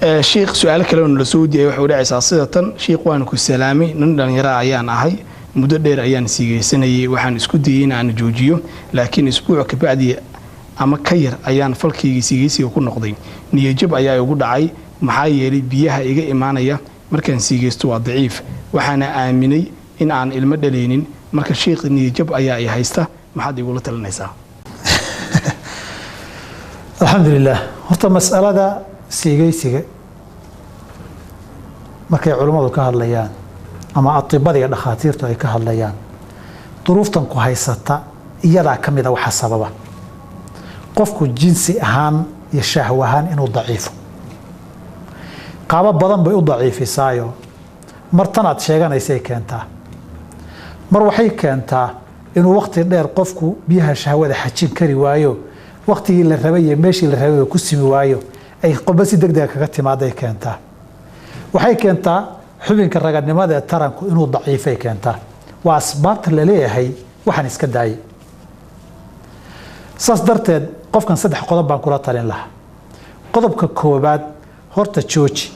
Shiikh, su-aalo kale oo nala soo weydiiyay waxay u dhacaysaa sida tan: "Shiikh, waan ku salaamay. Nin dhallinyara ayaan ahay. Muddo dheer ayaan siigaysanayay. Waxaan isku dayay in aan joojiyo, laakiin isbuuc kabacdi ama ka yar ayaan falkaygii siigaysiga ku noqday. Niyajab ayaa igu dhacay, maxaa yeelay biyaha iga imaanaya markaan siigaysto waa daciif. Waxaana aaminay in aan ilmo dhalaynin. Marka shiikh, niyajab ayaa i haysta, maxaad igula talinaysaa?" Alxamdulilah. Horta mas'alada siigaysiga markay culummadu ka hadlayaan ama atibada iyo dhakhaatiirtu ay ka hadlayaan, duruuftan ku haysata iyadaa ka mida waxa sababa qofku jinsi ahaan iyo shahw ahaan inuu daciifo. Qaabo badan bay u daciifisaayo. Mar tanaad sheeganaysay keentaa, mar waxay keentaa inuu wakhti dheer qofku biyaha shahwada xajin kari waayo, wakhtigii la rabay iyo meeshii la rabay ku simi waayo, ay qolba si deg dega kaga timaaday keentaa. Waxay keentaa xubinka raganimada ee taranku inuu daciifay keentaa. Waa asbaabta la leeyahay waxaan iska daayay. Saas darteed qofkan saddex qodob baan kula talin lahaa. Qodobka koobaad, horta jooji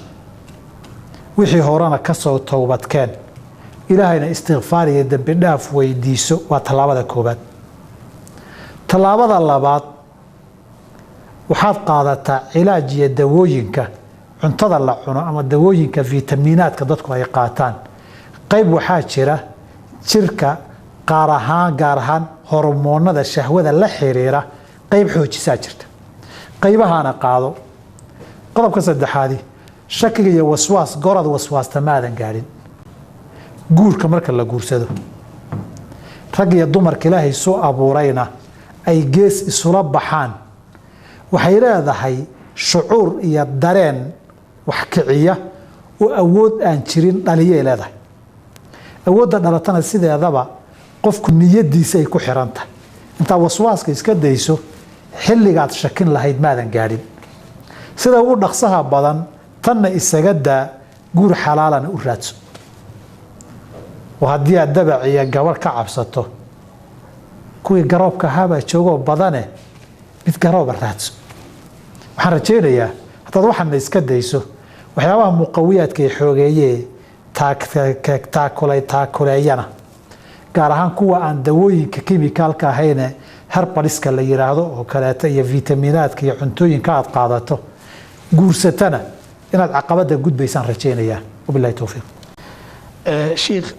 wixii horena, ka soo towbadkeen, Ilaahayna istikfaar iyo dembi dhaaf weydiiso. Waa tallaabada koobaad. Tallaabada labaad, waxaad qaadataa cilaaj iyo dawooyinka cuntada la cuno ama dawooyinka fitamiinaadka dadku ay qaataan. Qayb waxaa jira jirka qaar ahaan, gaar ahaan hormoonada shahwada la xiriira, qayb xoojisaa jirta, qaybahaana qaado. Qodobka saddexaadi, shakiga iyo waswaas goraad waswaasta maadan gaadhin. Guurka marka la guursado, rag iyo dumarka Ilaahay soo abuurayna ay gees isula baxaan, waxay leedahay shucuur iyo dareen wax kiciya oo awood aan jirin dhaliyay leedahay. Awoodda dhalatana sideedaba qofku niyadiisa ay ku xiran tahay. Intaa waswaaska iska dayso, xilligaad shakin lahayd maadan gaadhin. Sida ugu dhaqsaha badan tanna isaga daa, guur xalaalana u raadso. Oo haddii aad dabac iyo gabarh ka cabsato, kuwii garoobka ahaabaa joogoo badane, mid garooba raadso. Waxaan rajaynayaa haddaad waxaana iska dayso, waxyaabaha muqawiyaadka ay xoogeeyee taakuleeyana, gaar ahaan kuwa aan dawooyinka kimikaalka ahayne herbaliska la yiraahdo oo kaleeto, iyo fitaminaadka iyo cuntooyinka aad qaadato, guursatana, inaad caqabada gudbaysaan rajaynayaa. Wabilahi towfiiq. Shiikh.